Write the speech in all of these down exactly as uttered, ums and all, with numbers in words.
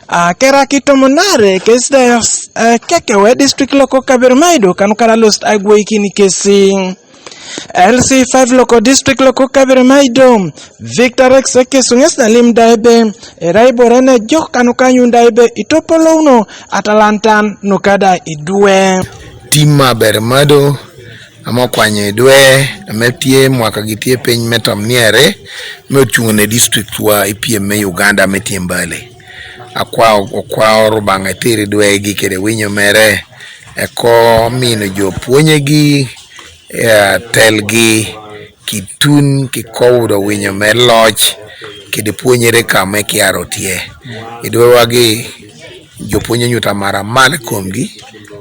A kera ki tomonare kesi da, eh, kekewe district loko Kaberimaido kanu kara lost agwei kini kesi. L C five loko district loko Kaberimaido, Victor Rex Ekesu ŋes na lim da ebe, erai ibore ne jok kanu kanyun da ebe itopolouno atalantan nukada idwe. Tim Aberimaido ama kwanyo idwe, ame tye mwaka gi tye piny me tom niere, me ocuŋo ne district wa i pyem me Uganda me tye Mbale. Akwa, okwa Rubaŋa ithir idwe gi kede winyo mere, eko mino jo pwonyegi, eh, telgi, ki tun, ki kowudo winyo me loc, kede pwonyere ka me kiaro tye. Idwe wagi, jo pwonyo nyuta mara mal i komgi,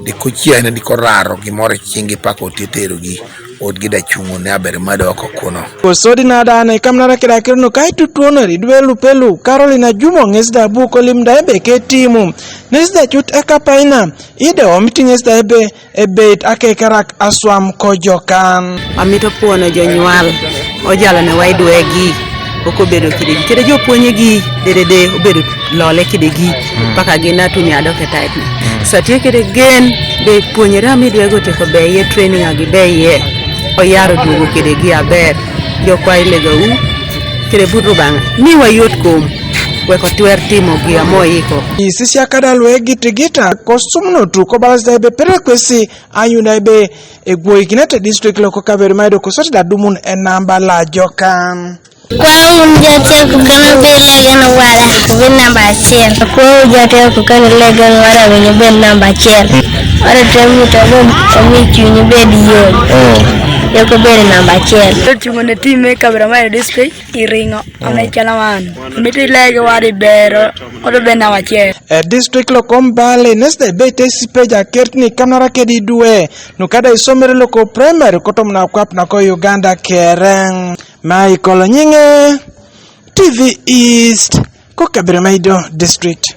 di kociane di koraro gimoro i ciŋgi paka otye terogi, otgi da cuŋo ne Aberimaido oko kuno. Kosodi na dane kamnara kida kirno kai tutuono ri dwe lupelu Carolina Jumo ŋes da buko lim da ebe ke timu. Nes da cut eka paina, ide omiti ŋes da ebe ebeit akekerak aswam ko jokan. Amito pwono jonywal, ojalo ne waidwegi, ok obedo kidegi. Kede jo pwonyegi, dedede obedo lole kidegi, paka gin atuni adoke taitni. Sa tye kede gen, be pwonyere amidwego teko be iye training agi be iye. Oyaro duogo kidegi aber. Jokwa ilega u, kede but Rubaŋa. Ni wayot kom, wek otwer timo gi amo iko. Isisia kada lwe gitigita, kosumno tu ko balas da ebe pere kwesi, ayunda ebe egwoi kinete district loko Kaberimaido kosoti da dumun enamba la jokan. Kwa un jotye ku kene bed legen wala ku bed namba acel. Kwa un jotye ku kene legen wala winyo bed namba acel. Ore te muto bed omi cunyi bed yom. Yoko bed namba acel. Ore cuŋo ne tim me Kaberimaido district i riŋo. Ame calawan. Miti lege wadi bero. Ore bed namba acel. E district loko Mbale nesde bete sipeja kertni kamnara kedi dwe. Nukada isomere loko primary kotom na kwap na ko Uganda kere. Michael Nyinge, T V East, ko Kaberimaido District.